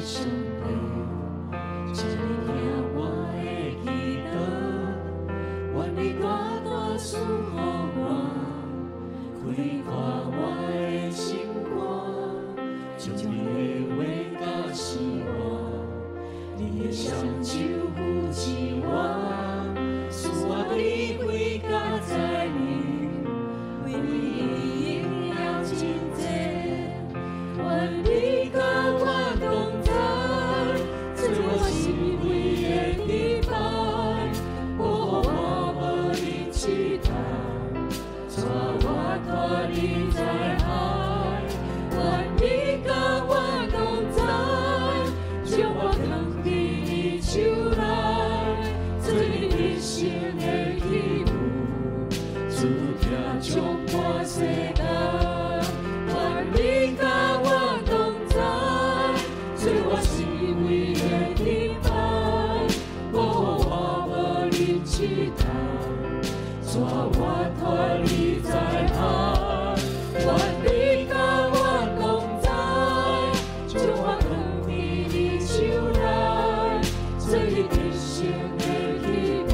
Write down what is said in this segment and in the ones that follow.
上帝，請你聽我的祈禱，願你大大賜予我，開闊我的心肝，將你的話教示我，你的雙手扶持我，賜我智慧佮才能，為你榮耀真濟，願你佮我同在，做我生命的盾牌，保護我無入試探，帶我脫離災害。願你佮我同在，將我囥佇你手內，做你一生的器皿，主疼充滿世界。願你佮我同在，做我生命的盾牌，保護我無入試探，帶我脫離災害。願你佮我同在，將我囥佇你手內，做你一生的器皿，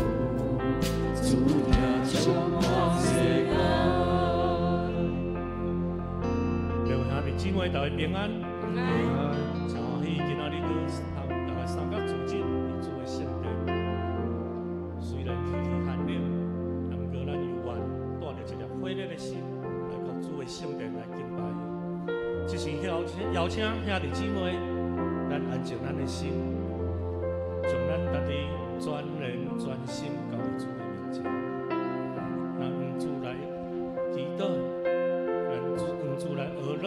主疼充滿世界。各位兄弟姊妹，大家平安。平安。真歡喜，今仔日閣通大家三角組織佇主的聖殿。雖然天氣寒冷，啊，毋過咱猶原帶著一粒火熱的心來到主的聖殿來敬拜伊。這時邀請邀請兄弟姊妹，咱安靜咱的心，將咱家己全人全心交佇主的面前。咱向主來祈禱，咱向主來哀禱，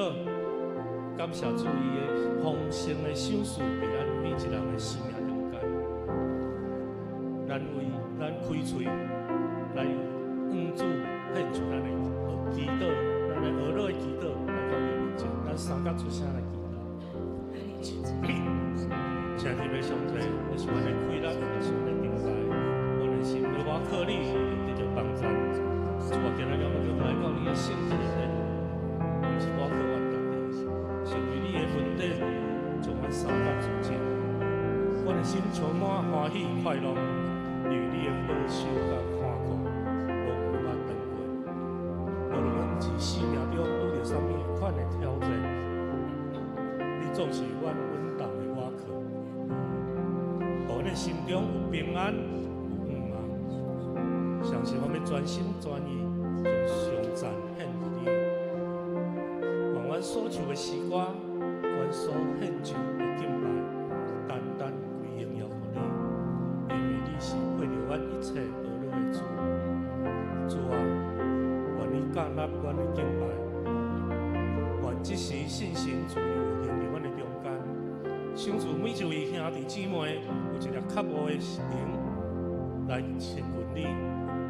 感謝主伊的豐盛的賞賜，佇咱每一人的生命中間。咱為咱開喙來向主獻上咱的祈禱，咱的哀禱的祈禱來到伊面前，咱三角出聲來祈禱。親愛的上帝，你是阮的氣力，也是阮的盾牌，阮的心咧倚靠你，會得著幫助。主啊，今仔日我們來到你的聖潔的殿，毋是倚靠阮家己，是為你的恩典，將阮三角組織。阮的心充滿歡喜快樂，因為你的保守佮看顧，無有捌斷過。無論阮佇生命中拄著啥物款的挑戰，你總是阮穩當的倚靠，予阮的心中有平安，有盼望。相信我們全心全意將頌讚獻予你。願阮所唱的詩歌，阮所獻上的敬拜，單單歸榮耀予你，因為你是配著阮一切哀樂的主。主啊，願你接納阮的敬拜，願這時聖神自由運行佇阮的中間，賞賜每一位兄弟姊妹有一粒渴慕的靈來親近你，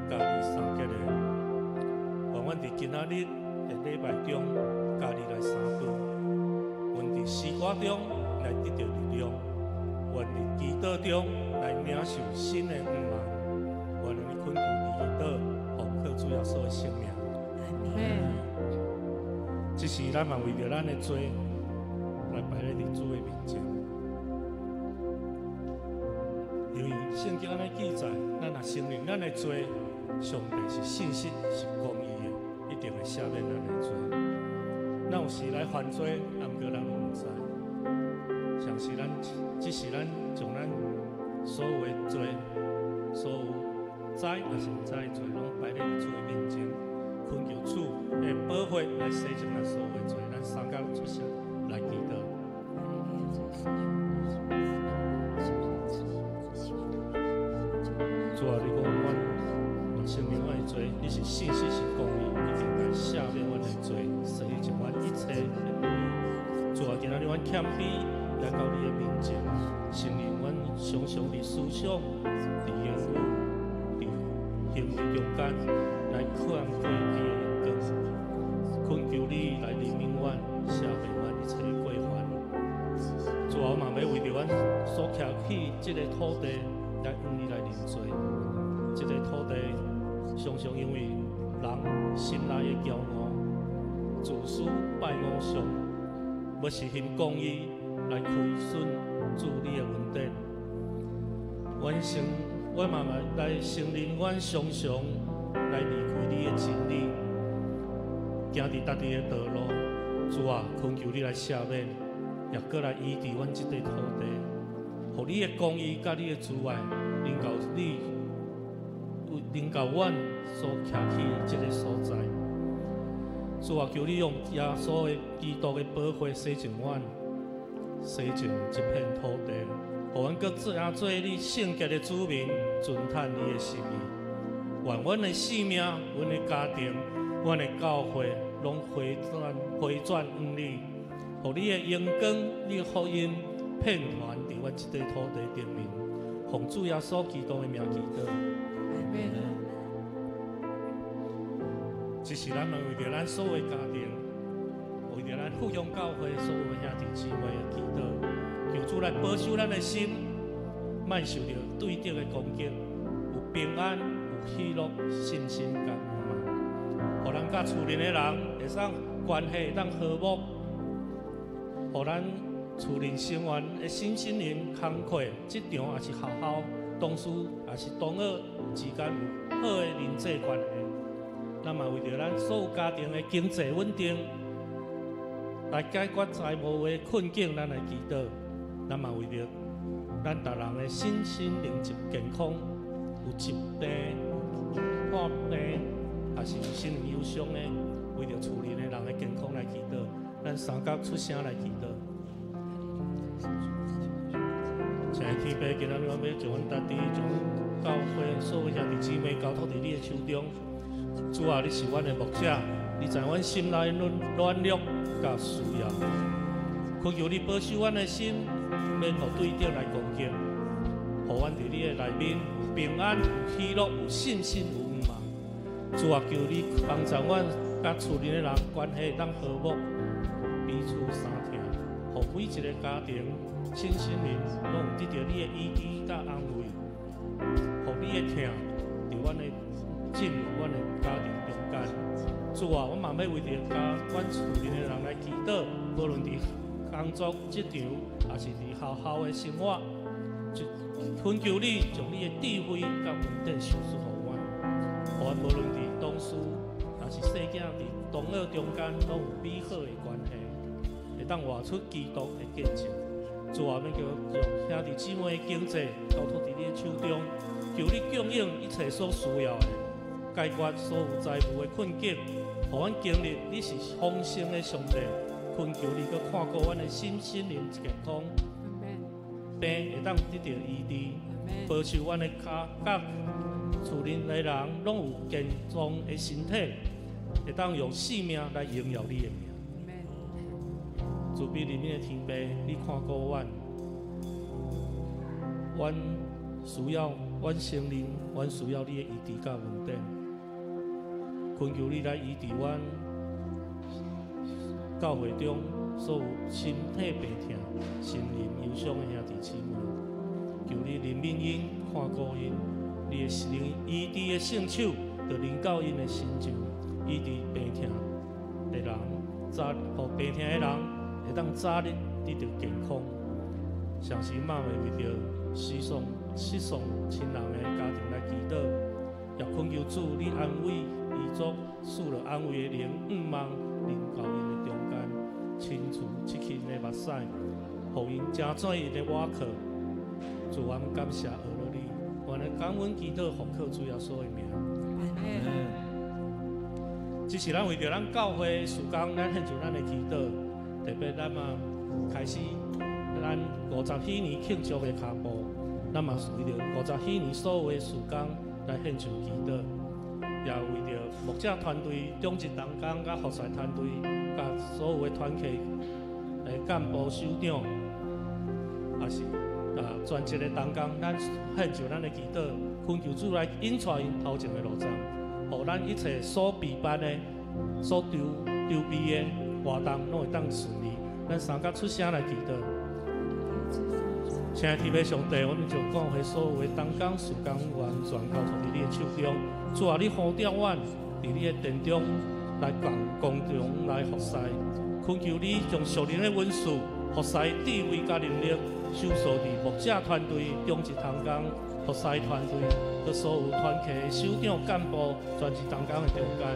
佮你相結的。願阮佇今仔日的禮拜中，佮你來相遇，願佇詩歌中來得著力量，願佇祈禱中來領受新的盼望。願你懇求祈禱，奉靠主耶穌的聖名。阿這時咱嘛為著咱的罪來擺咧佇主的面前，因為聖經按呢記載，咱若承認咱的罪，上帝是信實是公義的，一定會赦免咱的罪。咱有時來犯罪，啊，毋過咱攏毋知。像是咱，這時咱將咱所有的罪，所有知抑是毋知的罪，攏擺咧佇主的面前，懇求主的寶血來洗淨咱所有的罪。咱三角出聲來祈禱。主啊，你講阮若承認阮的罪，你是信實是公義，一定來赦免阮的罪，洗淨阮一切的不義。主啊，今仔日阮謙卑來到你的面前，承認阮常常佇思想、佇言語、佇行為中間來跨過你的榮光，懇求你來憐憫阮，赦免阮一切的過犯。主啊，我嘛欲為著阮所徛起這個土地來向你來認罪。這個土地常常因為人心內的驕傲、自私、拜偶像，欲實行公義，來虧損主你的恩典。阮承，阮嘛來承認，阮常常來離開你的真理，行佇家己的道路。主啊，懇求你來赦免，也閣來醫治阮這塊土地，予你的公義佮你的慈愛，臨到你，臨到阮所徛起的這个所在。主啊，求你用耶穌的基督的寶血洗淨阮，洗淨這片土地，予阮閣做做你聖潔的子民，遵行你的心意。願阮的性命、阮的家庭、阮的教會，攏回轉回轉向你，予你的榮光、你的福音，遍傳佇阮這塊土地頂面。奉主耶穌基督的名祈禱。阿門。這是咱們為著咱所有的家庭，為著咱復興教會所有兄弟姊妹的祈禱，求主來保守咱的心，莫受著對敵的攻擊，有平安、有喜樂、信心佮盼望，予咱佮厝內的人會使關係會當和睦，予咱厝內成員的身心靈工課、職場抑是學校、同事抑是同學之間有好的人際關係。咱嘛為著咱所有家庭的經濟穩定，來解決財務的困境，咱來祈禱。咱嘛為著咱逐人的身心靈健康，有疾病、有破病，抑是有心靈憂傷的，為著厝內的人的健康來祈禱。咱三甲出聲來祈禱。親愛的天父，今仔日我欲將阮家己、將阮教會所有兄弟姊妹交託佇你的手中。主啊，你是阮的牧者，你知阮心內軟軟弱佮需要，懇求你保守阮的心，免予對敵來攻擊，予阮佇你的內面有平安、有喜樂、有信心、有盼望。主啊，求你幫助阮佮厝內的人關係會當和睦，彼此相疼，予每一个家庭身心靈攏有得著你的醫治佮安慰，予你的疼佇阮的進入阮的家庭中間。主啊，阮嘛欲為著家阮厝內的人來祈禱，無論佇工作、職場，抑是佇學校的生活，就懇求你將你的智慧佮恩典賞賜予阮，予阮無論佇同事，抑是細囝佇同學中間，攏有美好的關係，會當活出基督的見證。主啊，欲叫將兄弟姊妹的經濟交託佇你的手中，求你供應一切所需要的，解決所有財務的困境，予阮經歷你是豐盛的上帝。懇求你閣看顧阮的身心靈健康，病會當得著醫治，保守阮的跤佮厝內的人攏有健壯的身體，會當用性命來榮耀你的名。慈悲憐憫的天父，你看顧阮，阮需要，阮承認，阮需要你的醫治佮恩典。懇求你來醫治阮教會中所有身體病痛、心靈憂傷的兄弟姊妹，求你憐憫𪜶，看顧𪜶，你的靈醫治的聖手，就臨到𪜶的身上，醫治病痛的人，早予病痛的人會當早日得著健康。相信嘛會為著失喪失喪親人的家庭來祈禱，也懇求主你安慰遺族，賜予安慰的靈，向望臨到𪜶的中間，清除漆黑的目屎，予𪜶成做𪜶的倚靠。主，阮感謝阿羅你，阮的感恩祈禱奉靠主耶穌的名。這是咱為著咱教會事工，咱獻上咱的祈禱。特別咱嘛開始咱50禧年慶祝的跤步，咱嘛為著50禧年所有的事工來獻上祈禱，也為著牧者團隊、長執同工、佮服侍團隊、佮所有的團契的幹部首長，抑是全職的同工，咱獻上咱的祈禱，懇求主來引帶𪜶頭前的路障，予咱一切所備辦的、所籌籌備的活動，攏會當順利。咱三甲出聲來祈禱。親愛的天父上帝，阮將教會所有的同工、事工完全交託佇你的手中。主啊，你呼召阮佇你的殿中來共共同來服侍，懇求你將屬靈的恩賜服侍智慧佮能力，守守伫牧者团队、中职同工、服侍团队，佮所有团契的首长干部、全职同工的中间，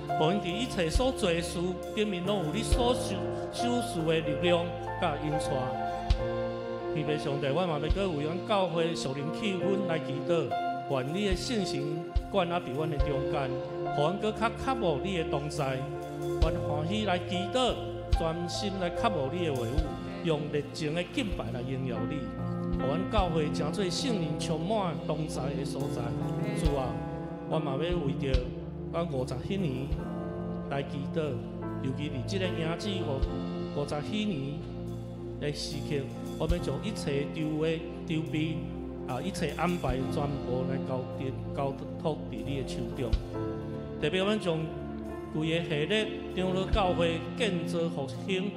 予𪜶伫一切所做的事顶面，攏有你所賞賞賜的力量佮引帶。天父上帝，我嘛欲閣為阮教會屬靈氣氛來祈禱，願你的聖神灌納佇阮的中間，予阮閣較渴慕你的同在。阮歡喜來祈禱，專心來渴慕你的話語，用熱情的敬拜來榮耀你，予阮教會成做聖靈充滿同在的所在。主啊，我嘛欲為著阮50禧年來祈禱，尤其佇這個迎接50禧年的時刻，我欲將一切籌劃、籌備啊，一切安排全部來交佇交託佇你的手中。特別阮將規个系列長老教會建造復興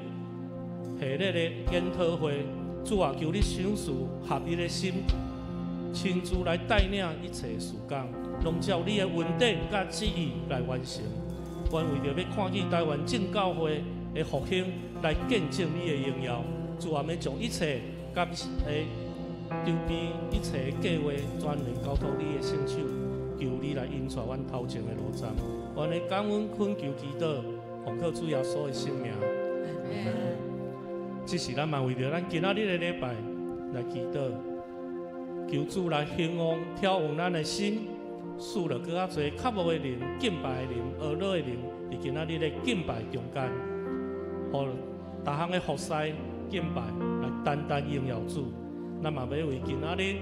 系列的研討會，主啊，求你賞賜合一的心，親自來帶領一切事工，攏照你的恩典佮旨意來完成。阮為著欲看見台灣正教會的復興，來見證你的榮耀。主啊，欲將一切感的籌備、一切計劃，全然交託你的聖手，求你來引帶阮頭前的路站。阮的感恩懇求祈禱，奉靠主耶穌的聖名。這時咱嘛為著咱今仔日的禮拜來祈禱，求主來興旺挑旺咱的心，賜予閣較濟渴慕的靈、敬拜的靈、哀樂的靈，佇今仔日的敬拜中間，予逐項的服侍敬拜來單單榮耀主。咱嘛欲為今仔日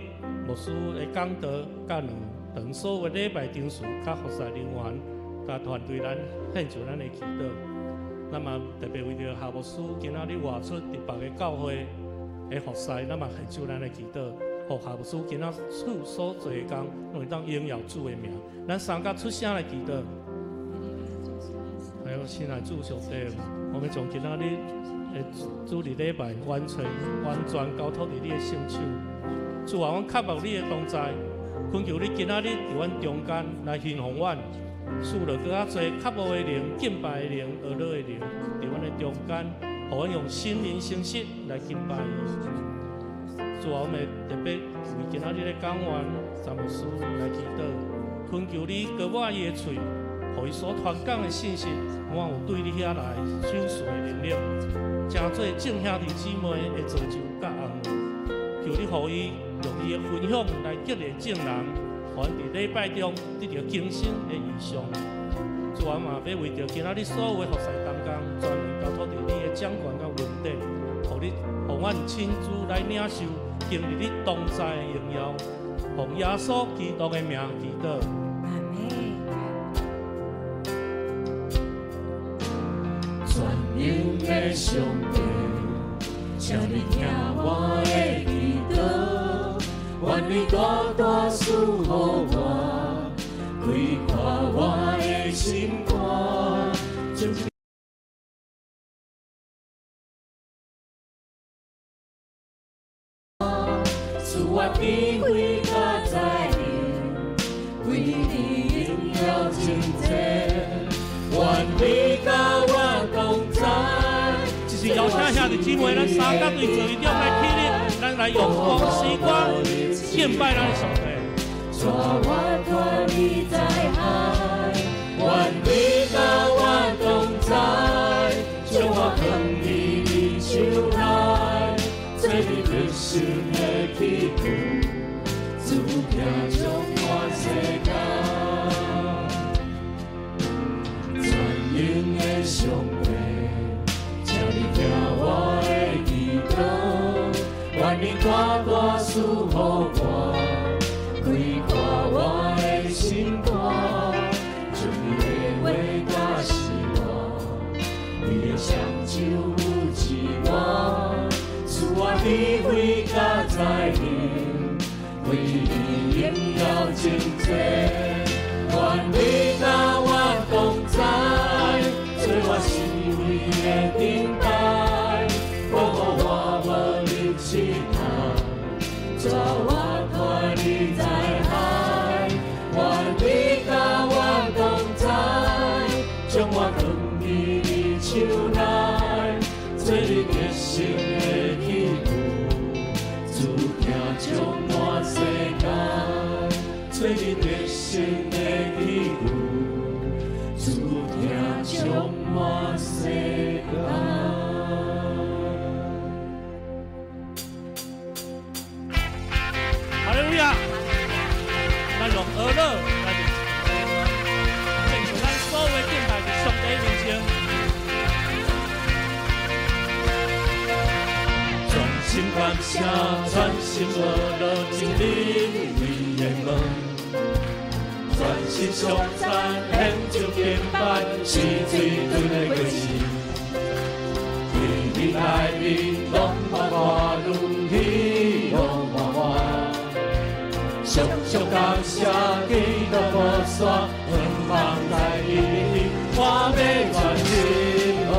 牧師的講道、佮兩堂所有的禮拜場次、佮服侍人員、佮團隊，咱獻上咱的祈禱。咱嘛特別為著夏牧師今仔日外出佇別个教會的服侍，咱嘛獻上咱的祈禱，予夏牧師今仔日所做的工，攏會當榮耀主的名。咱三甲出聲來祈禱。還有親愛主上帝，我們將今仔日的主日禮拜完全完全交託佇你的聖手。主啊，阮渴慕你的同在，懇求你今仔日佇阮中間來興旺阮，賜予閣較濟渴慕的靈、敬拜的靈、哀樂的靈，佇阮的中間，予阮用心靈誠實來敬拜伊。主啊，我們特別為今仔日的講員詹牧師來祈禱，懇求你膏抹伊的喙，予伊所傳講的信息，滿有對你遐來賞賜的能力，成做眾兄弟姊妹的造就佮安慰。求你予伊用伊的分享來激勵眾人，予阮佇禮拜中得著更新的異象。主啊，嘛欲為著今仔日所有的服侍同工，全然交託佇你的掌權佮恩典，予你，予阮親自來領受，經歷你同在的榮耀，奉耶穌基督的名祈禱。阿門。全能的上帝，請你聽我的祈禱，願你大大賜予我，開闊我的心肝，將賜我智慧佮才能，為你榮耀真濟，願你佮我同在。這是邀請兄弟姊妹，咱三甲對座位中來起立，咱來用光詩歌敬拜咱的上帝。帶我脫離災害，願你佮我同在，將我藏佇你手內，做你得勝的器具，主行充滿世界。全能的上帝，請你聽我的祈禱，願你大大賜予我，開闊我的心肝，將你的話教示我，你的雙手扶持我，賜我智慧佮才能，為你榮耀真濟。願你佮我同在，做我思維的頂台，保護我無入試探，帶我脫離災害。願你佮我同在，將我藏佇你手內，做做你得胜的器具，主疼充满世界，做你得胜的器具，主疼充满世界。哈利路亚！咱用呵乐来献上咱所有的敬拜伫上帝面前。专心感谢，专心呵乐，进你的门。专心颂赞，献上敬拜，是水准的果子。伫你内面，拢满欢喜，乐满满。常常感谢，基督无散，愿望在你，我欲专心呵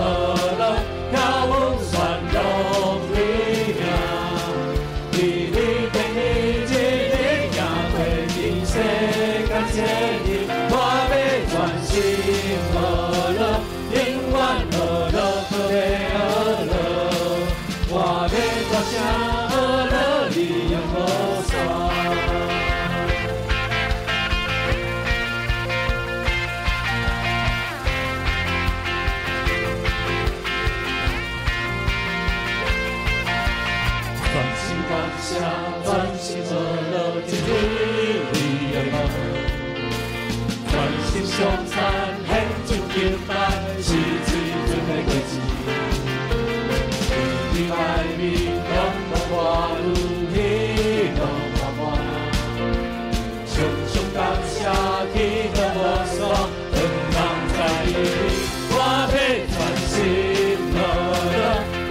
乐，跳舞宣扬你名。伫你殿里，一日行过人世间千里，我欲专心呵乐，永远呵乐，搁欲呵乐。我欲大声呵乐，你永无散。专心感谢，专心呵乐，进入你的门。专心颂赞，献上敬拜，是水准的果子。伫你内面，拢满欢喜，乐满满。常常感谢，基督无散，愿望在你，我欲专心呵乐，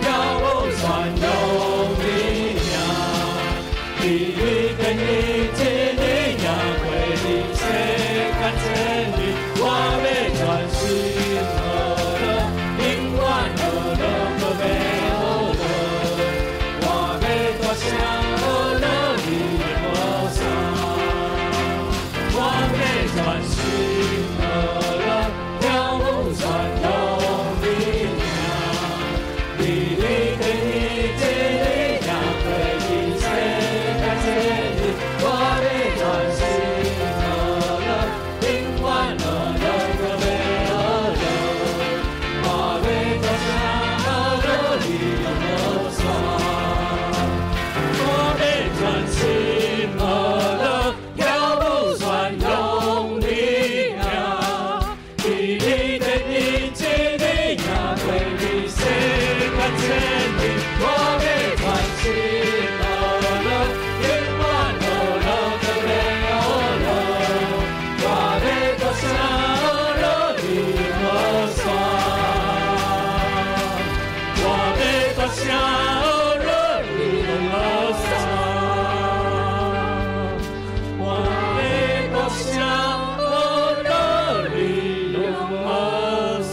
跳舞宣扬你名。伫你殿里，一日行过人世间千里，我欲专心呵乐，永远呵乐，搁欲呵乐。我欲大声呵乐，你永无散。我欲专心呵乐，跳舞宣扬你名。伫你殿里，一日行过人世间千里，我欲专心呵乐，永远呵乐，搁欲呵乐。我欲大声呵乐，你永无散。我欲专心呵乐，跳舞宣扬你名。伫你殿里，一日行过人世间千里，我欲专心呵乐，永远呵乐，搁欲呵乐。我欲大声呵乐，你永无散。我欲大声呵乐，你永无散。我欲大声呵乐，你永无散。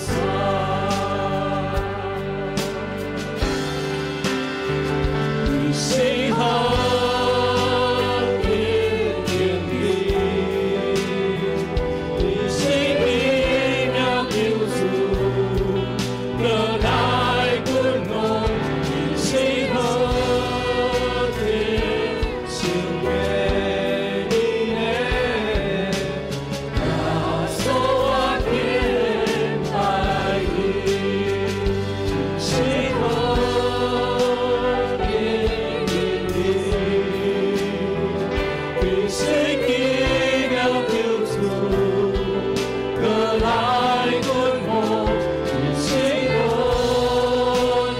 你是何等经历，你是奇妙救主，阁来君王，你是何等圣洁你的，耶稣我敬拜你，是何等经历，你是奇妙救主，阁来君王，你是何等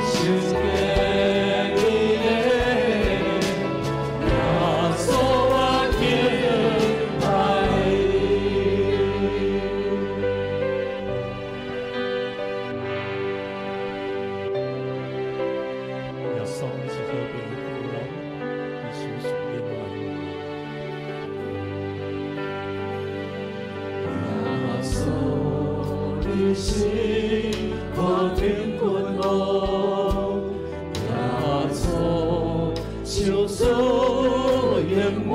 圣洁你的，耶稣我敬拜你。耶稣，你是和平的君王，你是属永远的。耶稣，你是和平君王，耶稣，求赐永远望，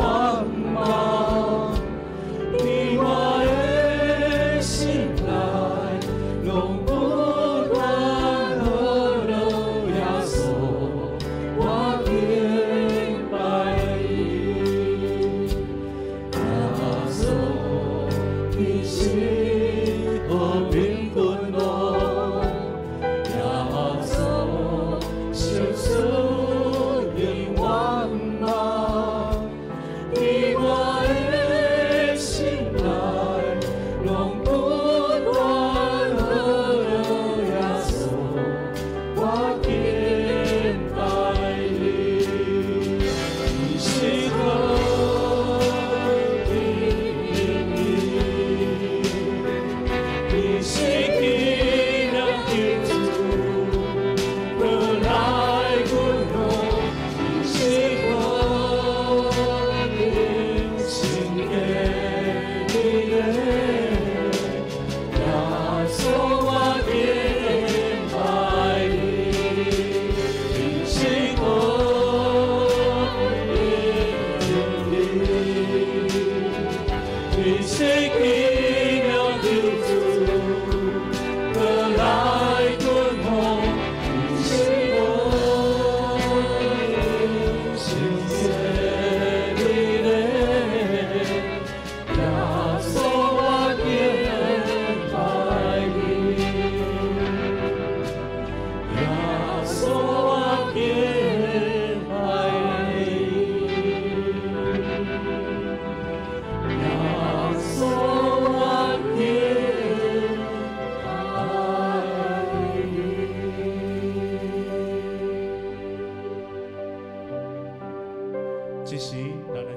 伫我的心内，拢不断呵這時，咱來。